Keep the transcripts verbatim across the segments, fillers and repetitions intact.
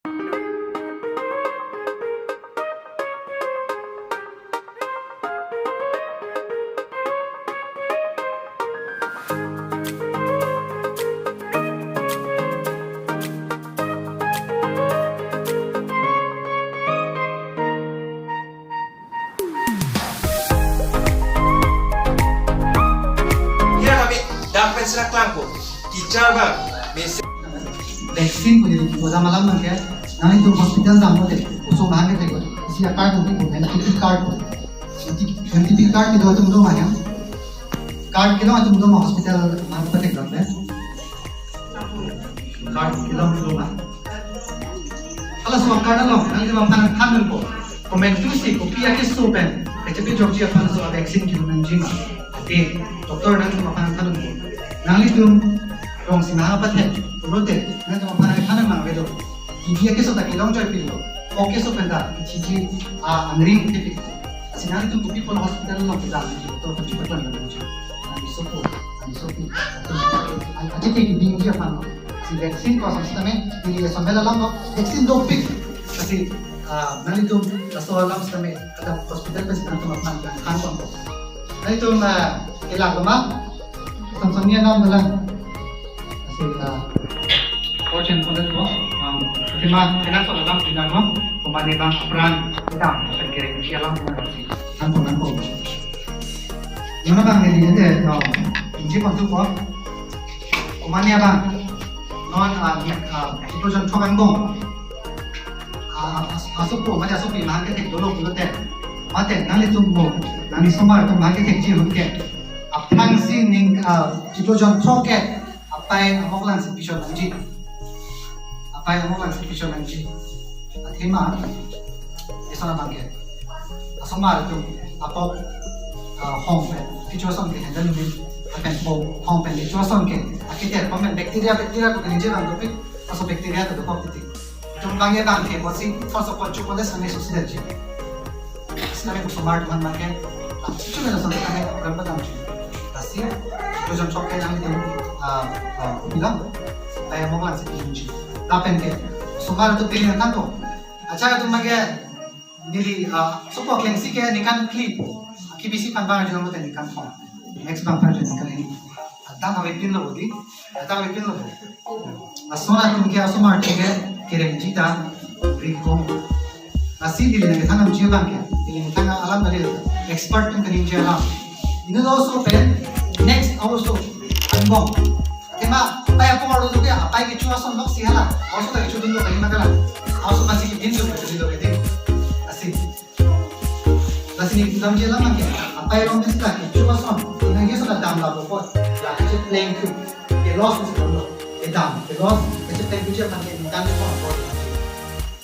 Hiya kami dam pen sera klangko. Teacher bang, mesen. Vaccine ko jadi ko jam alam bang ke. Nanglitum hospital damlote, kosonbang ke thek. Isi a-card ko, M T P card ko. M T P card kedo atum do ma ya. Card kedo atum do ma hospital ma pathek dam le. Card kedo atum do ma. Halaso a-card along, nanglitum aphan than nangpo. Komantusi, kopi akeso pen, kachepi jokji aphan laso vaccine kedo nangji ma. Ate, doctor nanglitum aphan than nangpo. Nanglitum rong sima pathek, pulote, nanglitum aphan than nang avedo. Kebi akeso ta kelong joipiklo. Pok keso pen ta, kechiji, a, angring thepik. Lasi nanglitum kopi apot hospital along kedam, doctor pen chepaklang nangji. Nangli sopo, nangli sopi. Atum, a, achike kedingji aphan. Si vaccine ko asam sitame, neli asam bela lam lo, vaccine dopik. Lasi, ah, nanglitum laso alam sitame, kadam hospital pen si nanglitum aphan than nangpo. Nanglitum, ah, kelak lo ma, Samsung ni anam bela. Lasi, ah, fortune ko, um, athema, kenangsot alam si nangpo, komatne bang apran kedam, pen kerengji alam ko, nangpo, nangpo. Nona bang neli ente, no, inji pontu ko. Komatne bang, non, ah, ni, ah, chiklo jon throk angbong. Ah, as-, asopo, mate asopi, mahang kethek dolo pulote. Mate, nanglitum mo, nangli osomar atum mahang kethekji ahut ke. Aphrangsi ning, ah, chiklo jon throk ke, apei amoklang si pison nangji. Apei amoklang si pison nangji. Athema, eson abang ke. Asomar atum apok, ah, hong pen, kecho ason ke handle nangji, lapen po hong pen kecho ason ke, akiter, comment bacteria, bacteria ko kelinje bang dopik, laso bacteria ta dokok titi. Itum bang ye bang ke, bosi, first of all, chuko des kami susi derji. Sitame osomar atum aphan bang ke, ah, chuko des kami program padam ji. Lasi, chiklo jon throk ke nanglitum, ah, ah, bilang, apei amoklang si pison ji. Lapen ke, osomar atum pini nangkangko. Acha atum bang ke, neli, ah, sopo klengsi ke ningkan phli. Kebisi aphan bang arjulong lote ningkan phli. Next bang aphan arjulong ningkan hini. Adang avepinlo di. Adang avepinlo. Lason atum ke asomar atum ke kerengji ta ringkong. Lasi neli nangkethan nangji abang ke. Neli nangkethan alam kali expert atum kaningje alam. Inut oso pen next oso angbong. Athema, apei apor arlo ke, apei kecho ason lok si hala. Oso ta kechodun lo kali ma kala. Oso pasi kedin lo, kedin lo kedin. Lasi. Lasi neli kedamji alam ke. Apei arlo ke sita kecho ason. Nang keso ta dam la bokot. La kechepleng ke. Ke loss si lo. Kedam. Ke loss. Kechepleng ke je aphan ke ningkan ke apor.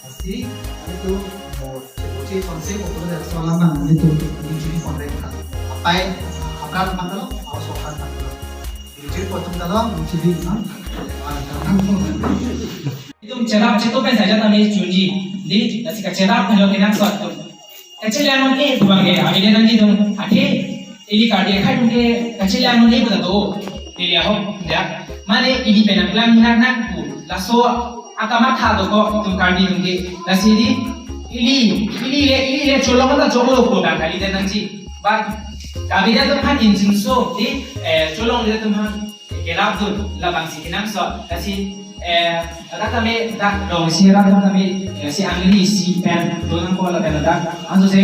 Lasi, nanglitum mo, mo che ponse ko pura dari soal lama, nanglitum, nanglitum chiri pon rek ta. Apei, apran pantalo, aso apran pantalo. Chiri pon atum talo, chiri, ha? Ah, jangan pon. Itum cherap chetok pen saja tame chunji. Di, lasi kacherap pen lo kenangsot atum. Kachelang non e pu bang ke, avi de nangji atum, athe, ili kardi akhai atum ke, kachelang non e pu ta do, ili ahok, ya. Mane, ili pen nangklang nang nang pu, laso, akamatha dokok, itum kardi atum ke, lasi di, ili, ili le, ili le, cholong la choklo pu bang kali de nangji. But, kavi de atum aphan injinso, di, eh, cholongle atum aphan, kelapdun, labangsi kenangsot, lasi, eh, dak tame, dak dong si dak tame, eh, si angli si pen, donangkok lapen dak, anso se,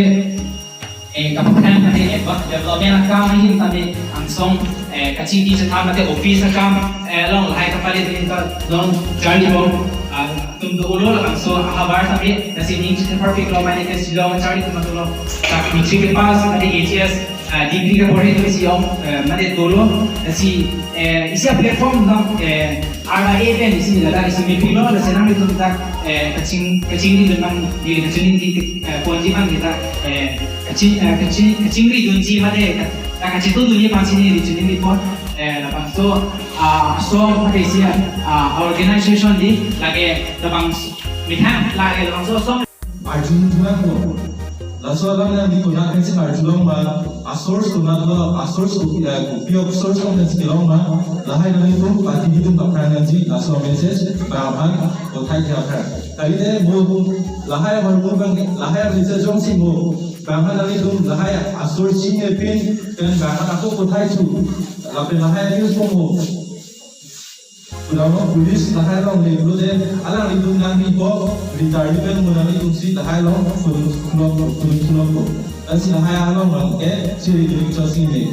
eh, kapakhan tame, eh, development akam ahin tame, angsong, eh, kachingki chethan mate office akam, eh, along lahai kapale tame ta, dong charlibom, ah, atum dolo labangso, ahavar tame, lasi ning chithepar piklo mane ke Shillong charli atum dolo, tak matric pass mate H S, ah, degree kapore atum isi ong, eh, mane dolo, lasi, eh, isi a-platform dam, eh, R I A pen isi ladak isi mepiklo, lasi nanglitum dak, eh, kaching, kachingri dun nang di kachingri di, eh, ponji bang kita, eh, kaching, eh, kaching, kachingri dunji mate, ka-, kachito dunji aphansi neli chiningri pon, eh, labangso, ah, aso mate isi, ah, organization di, lake labang s-, methang, lake labangso aso. Arjun Tulang lo. Laso alam nangli konat pensi arjulong ma, a-source konatlo, a-source kopi, eh, kopi a-source along pensi kelong ma, lahai nanglitum pati didun aphrang nangji, laso message bang aphan kothai ke aphrang. Kalite mo lahai ahormu bang, lahai arlisa jongsi mo bang aphan nanglitum lahai a-source chinine pin, pen bang aphan ako kothai thu, lapen lahai news mo mo. Kudang police lahai along le pulote, alanglitum nangli po, retire pen mo nanglitum si lahai along, kudung sunok, kudung sunok po. Lasi lahai along bang ke, siri diri kecil sini.